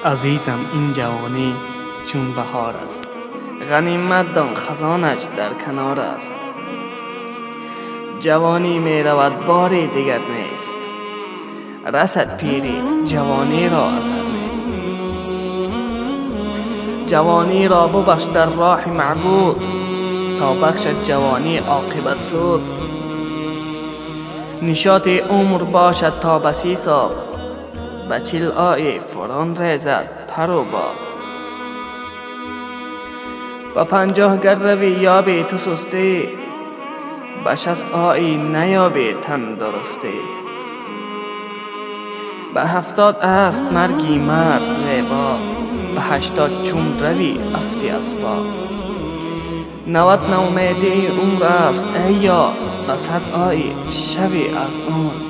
Азизам, ин ҷавонӣ чун баҳор аст, ғанимат дон, хазонаш дар канор аст. Ҷавонӣ меравад, бори дигар нест, расад пирӣ, ҷавониро асар нест. Ҷавониро бубахш дар роҳи маъбуд, то бахшад ҷавонӣ оқибат суд. Нишоти умр бошад то ба 30 сол, ба 40 оӣ, фурон резад пару бол. Ба 50 гар равӣ, ёбӣ ту сустӣ, ба 60 оӣ, наёбӣ тандурустӣ. Ба 70 аст марги мард зебо, ба 80 чун равӣ, афтӣ аз по. 90 ноумедии умр аст, эй ёр, ба 100 оӣ, шавӣ аз умр.